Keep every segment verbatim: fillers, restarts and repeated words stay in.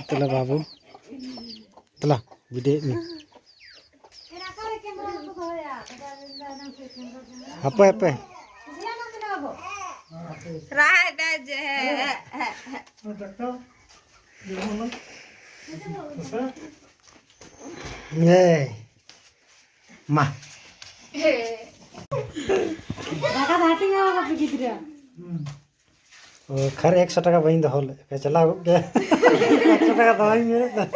ᱛᱟᱦᱞᱮ ᱵᱟᱹᱵᱩ, ᱫᱮᱞᱟ, video ᱮᱫ ᱢᱮ᱾ ᱦᱟᱯᱮ, ᱦᱟᱯᱮ᱾ ᱨᱟᱦᱟ ᱮᱫᱟᱭ ᱡᱮ᱾ ᱮᱭ᱾ ᱢᱟ᱾ ᱫᱟᱠᱟ ᱫᱚ ᱦᱟᱹᱴᱤᱧ ᱟᱠᱚ ᱯᱮ ᱜᱤᱫᱽᱨᱟᱹ᱾ ᱚ, ᱠᱷᱟᱹᱨᱤ ᱮᱠᱥᱚ ᱴᱟᱠᱟ ᱵᱟᱹᱧ ᱫᱚᱦᱚ ᱞᱮᱫ, ᱯᱮ ᱪᱟᱞᱟᱣ ᱜᱚᱫ ᱜᱮ᱾ ᱮᱠᱥᱚ ᱴᱟᱠᱟ ᱫᱚᱦᱚᱧ ᱢᱮᱱᱮᱫ ᱛᱟᱦᱮᱸᱫ᱾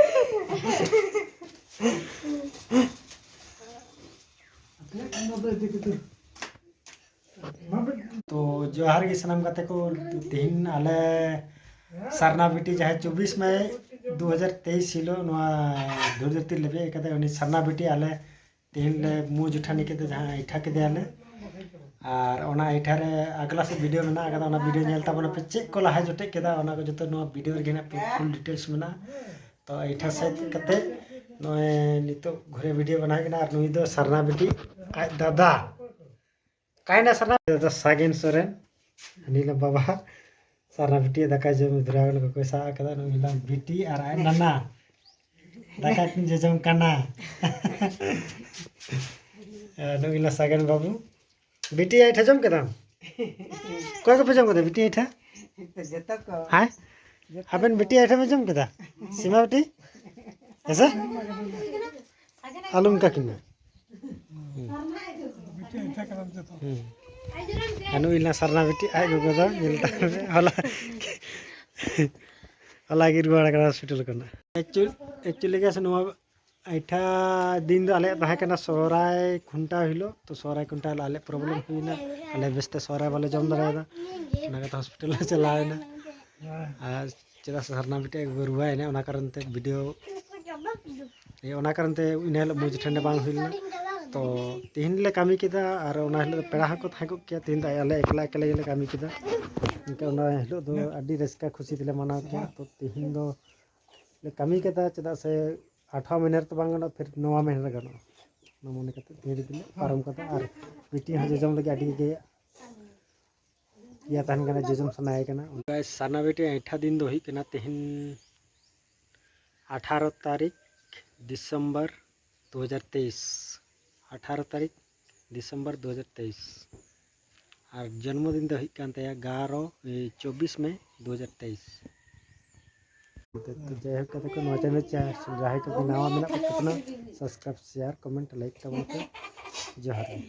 ᱛᱚ, ᱡᱚᱦᱟᱨ ᱜᱮ ᱥᱟᱱᱟᱢ ᱜᱟᱛᱮ ᱠᱚ᱾ ᱛᱮᱦᱮᱧ ᱟᱞᱮ ᱥᱟᱨᱱᱟ ᱵᱤᱴᱤ, ᱡᱟᱦᱟᱸᱭ ᱪᱚᱵᱵᱤᱥ ᱢᱮ ᱫᱩ ᱦᱟᱡᱟᱨ ᱛᱮᱭᱤᱥ ᱦᱤᱞᱳᱜ ᱱᱚᱣᱟ ᱫᱷᱩᱲᱤ ᱫᱷᱟᱹᱨᱛᱤ ᱞᱮᱵᱮᱫ ᱟᱠᱟᱫᱟᱭ, ᱩᱱᱤ ᱥᱟᱨᱱᱟ ᱵᱤᱴᱤ ᱟᱞᱮ ᱛᱮᱦᱮᱧ ᱞᱮ ᱢᱩ ᱡᱩᱴᱷᱟᱹᱱᱤ ᱠᱮᱫᱟ, ᱡᱟᱦᱟᱸ ᱟᱭᱴᱷᱟ ᱠᱮᱫᱮᱭᱟᱞᱮ᱾ ᱟᱨ ᱚᱱᱟ ᱟᱭᱴᱷᱟ ᱨᱮ ᱟᱜᱽᱞᱟ ᱥᱮᱫ video ᱢᱮᱱᱟᱜ ᱟᱠᱟᱫᱟ, ᱚᱱᱟ video ᱧᱮᱞ ᱛᱟᱵᱚᱱ ᱯᱮ, ᱪᱮᱫ ᱠᱚ ᱞᱟᱦᱟ ᱡᱚᱴᱮᱫ ᱠᱮᱫᱟ, ᱚᱱᱟ ᱠᱚ ᱡᱚᱛᱚ ᱱᱚᱣᱟ video ᱨᱮᱜᱮ ᱦᱮᱱᱟᱜ, full details ᱢᱮᱱᱟᱜᱼᱟ᱾ ᱛᱚ, ᱟᱭᱴᱷᱟ ᱥᱮᱫ ᱠᱟᱛᱮ ᱱᱚᱜᱼᱚᱭ ᱱᱤᱛᱚᱜ ᱜᱷᱩᱨᱮ video ᱵᱮᱱᱟᱣ ᱠᱟᱱᱟ᱾ ᱟᱨ ᱱᱩᱭ ᱫᱚ ᱥᱟᱨᱱᱟ ᱵᱤᱴᱤ ᱟᱡ ᱫᱟᱫᱟ᱾ ᱚᱠᱟᱭᱮᱱᱟ ᱥᱟᱨᱱᱟ? ᱫᱟᱫᱟ ᱥᱟᱜᱮᱱ ᱥᱚᱨᱮᱱ, ᱩᱱᱤ ᱞᱮ ᱵᱟᱵᱟ᱾ ᱥᱟᱨᱱᱟ ᱵᱤᱴᱤ ᱫᱟᱠᱟ ᱡᱚᱢ ᱫᱷᱩᱨᱟᱣ ᱠᱟᱱᱟ, ᱠᱚᱠᱚᱭ ᱥᱟᱵ ᱟᱠᱟᱫᱟ, ᱱᱩᱭ ᱞᱮ ᱵᱤᱴᱤ ᱟᱨ ᱟᱡ ᱱᱟᱱᱟ ᱫᱟᱠᱟ ᱠᱤᱱ ᱡᱚᱡᱚᱢ ᱠᱟᱱᱟ᱾ ᱟᱨ ᱱᱩᱭ ᱞᱮ ᱥᱟᱜᱮᱱ ᱵᱟᱹᱵᱩ᱾ ᱵᱤᱴᱤ ᱟᱭᱴᱷᱟ ᱡᱚᱢ ᱠᱮᱫᱟᱢ? ᱚᱠᱚᱭ ᱠᱚᱯᱮ ᱡᱚᱢ ᱠᱮᱫᱟ ᱵᱤᱴᱤ ᱟᱭᱴᱷᱟ? ᱡᱚᱛᱚ ᱠᱚ᱾ ᱦᱮᱸ? ᱟᱵᱮᱱ ᱵᱤᱴᱤ ᱟᱭᱴᱷᱟ ᱵᱮᱱ ᱡᱚᱢ ᱠᱮᱫᱟ? ᱥᱤᱢᱟ ᱵᱤᱴᱤ? ᱦᱮᱸᱥᱮ? ᱟᱞᱚᱢ ᱠᱟᱹᱠᱤ ᱢᱮ᱾ ᱦᱩᱸ᱾ ᱟᱨ ᱱᱩᱭ ᱞᱟ ᱥᱟᱨᱱᱟ ᱵᱤᱴᱤ ᱟᱡ ᱜᱚᱜᱚ ᱫᱚ ᱧᱮᱞ ᱛᱟᱵᱚᱱ ᱯᱮ᱾ ᱦᱚᱞᱟ, ᱦᱚᱞᱟ ᱜᱮ ᱨᱩᱣᱟᱹᱲ ᱠᱟᱱᱟ hospital ᱠᱷᱚᱱᱟᱜ᱾ Actual-, actually ᱜᱮ ᱱᱚᱣᱟ ᱟᱭᱴᱷᱟ ᱫᱤᱱ ᱫᱚ ᱟᱞᱮᱭᱟᱜ ᱛᱟᱦᱮᱸ ᱠᱟᱱᱟ ᱥᱚᱦᱨᱟᱭ ᱠᱷᱩᱱᱴᱟᱹᱣ ᱦᱤᱞᱳᱜ᱾ ᱛᱚ ᱥᱚᱦᱨᱟᱭ ᱠᱷᱩᱱᱴᱟᱹᱣ ᱦᱤᱞᱳᱜ ᱟᱞᱮᱭᱟᱜ problem ᱦᱩᱭᱱᱟ, ᱟᱞᱮ ᱵᱮᱥᱛᱮ ᱥᱚᱦᱨᱟᱭ ᱵᱟᱞᱮ ᱡᱚᱢ ᱫᱟᱲᱮᱭᱟᱫᱟ, ᱚᱱᱟ ᱠᱟᱛᱮ hospital ᱞᱮ ᱪᱟᱞᱟᱣ ᱮᱱᱟ᱾ ᱟᱨ ᱪᱮᱫᱟᱜ ᱥᱮ ᱥᱟᱨᱱᱟ ᱵᱤᱴᱤ ᱟᱹᱜᱩ ᱨᱩᱣᱟᱹᱲ ᱮᱱᱟ, ᱚᱱᱟ ᱠᱟᱨᱚᱱ ᱛᱮ video, ᱚᱱᱟ ᱠᱟᱨᱚᱱ ᱛᱮ ᱤᱱᱟᱹ ᱦᱤᱞᱳᱜ ᱢᱚᱡᱽ ᱴᱷᱟᱹᱱᱰᱮ ᱵᱟᱝ ᱦᱩᱭ ᱞᱮᱱᱟ᱾ ᱛᱚ ᱛᱮᱦᱮᱧ ᱞᱮ ᱠᱟᱹᱢᱤ ᱠᱮᱫᱟ, ᱟᱨ ᱚᱱᱟ ᱦᱤᱞᱳᱜ ᱫᱚ ᱯᱮᱲᱟ ᱦᱚᱸᱠᱚ ᱛᱟᱦᱮᱸ ᱠᱚᱜ ᱠᱮᱭᱟ᱾ ᱛᱮᱦᱮᱧ ᱫᱚ ᱟᱞᱮ ᱮᱠᱞᱟ ᱮᱠᱞᱟ ᱜᱮᱞᱮ ᱠᱟᱹᱢᱤ ᱠᱮᱫᱟ᱾ ᱮᱱᱠᱷᱟᱱ ᱚᱱᱟ ᱦᱤᱞᱳᱜ ᱫᱚ ᱟᱹᱰᱤ ᱨᱟᱹᱥᱠᱟᱹ ᱠᱷᱩᱥᱤ ᱛᱮᱞᱮ ᱢᱟᱱᱟᱣ ᱠᱮᱫᱟ᱾ ᱛᱚ ᱛᱮᱦᱮᱧ ᱫᱚ ᱞᱮ ᱠᱟᱹᱢᱤ ᱠᱮᱫᱟ, ᱪᱮᱫᱟᱜ ᱥᱮ ᱟᱴᱷᱟᱨᱚ ᱢᱟᱹᱦᱱᱟᱹ ᱨᱮ ᱛᱚ ᱵᱟᱝ ᱜᱟᱱᱚᱜᱼᱟ, ᱯᱷᱤᱨ ᱱᱚᱣᱟ ᱢᱟᱹᱦᱱᱟᱹ ᱨᱮ ᱜᱟᱱᱚᱜᱼᱟ᱾ ᱚᱱᱟ ᱢᱚᱱᱮ ᱠᱟᱛᱮ ᱛᱮᱦᱮᱧ ᱫᱚᱞᱮ ᱯᱟᱨᱚᱢ ᱠᱟᱫᱟ᱾ ᱟᱨ ᱵᱤᱴᱤ ᱦᱚᱸ ᱡᱚᱡᱚᱢ ᱞᱟᱹᱜᱤᱫ ᱟᱹᱰᱤ ᱜᱮ ᱤᱭᱟᱹ ᱛᱟᱦᱮᱱ ᱠᱟᱱᱟ, ᱡᱚᱡᱚᱢ ᱥᱟᱱᱟᱭᱮ ᱠᱟᱱᱟ᱾ Guys, ᱥᱟᱨᱱᱟ ᱵᱤᱴᱤ ᱟᱭᱴᱷᱟ ᱫᱤᱱ ᱫᱚ ᱦᱩᱭᱩᱜ ᱠᱟᱱᱟ ᱛᱮᱦᱮᱧ ᱟᱴᱷᱟᱨᱚ ᱛᱟᱹᱨᱤᱠᱷ ᱰᱤᱥᱮᱢᱵᱚᱨ ᱫᱩ ᱦᱟᱡᱟᱨ ᱛᱮᱭᱤᱥ᱾ ᱟᱴᱷᱟᱨᱚ ᱛᱟᱹᱨᱤᱠᱷ ᱰᱤᱥᱮᱢᱵᱚᱨ ᱫᱩ ᱦᱟᱡᱟᱨ ᱛᱮᱭᱤᱥ᱾ ᱟᱨ ᱡᱚᱱᱢᱚ ᱫᱤᱱ ᱫᱚ ᱦᱩᱭᱩᱜ ᱠᱟᱱ ᱛᱟᱭᱟ ᱮᱜᱟᱨᱚ ᱮ, ᱪᱚᱵᱵᱤᱥ ᱢᱮ ᱫᱩ ᱦᱟᱡᱟᱨ ᱛᱮᱭᱤᱥ᱾ ᱡᱟᱭᱦᱳᱠ, ᱠᱟᱛᱮ ᱠᱚ ᱱᱚᱣᱟ ᱪᱮᱱᱮᱞ ᱪᱮ ᱡᱟᱦᱟᱸᱭ ᱠᱚ ᱱᱟᱣᱟ ᱢᱮᱱᱟᱜ ᱠᱚ ᱛᱟᱵᱚᱱᱟ, ᱥᱟᱵᱥᱠᱨᱟᱭᱤᱵ, ᱥᱮᱭᱟᱨ, ᱠᱚᱢᱮᱱᱴ, ᱞᱟᱭᱤᱠ ᱛᱟᱵᱚᱱ ᱯᱮ᱾ ᱡᱚᱦᱟᱨ ᱜᱮ᱾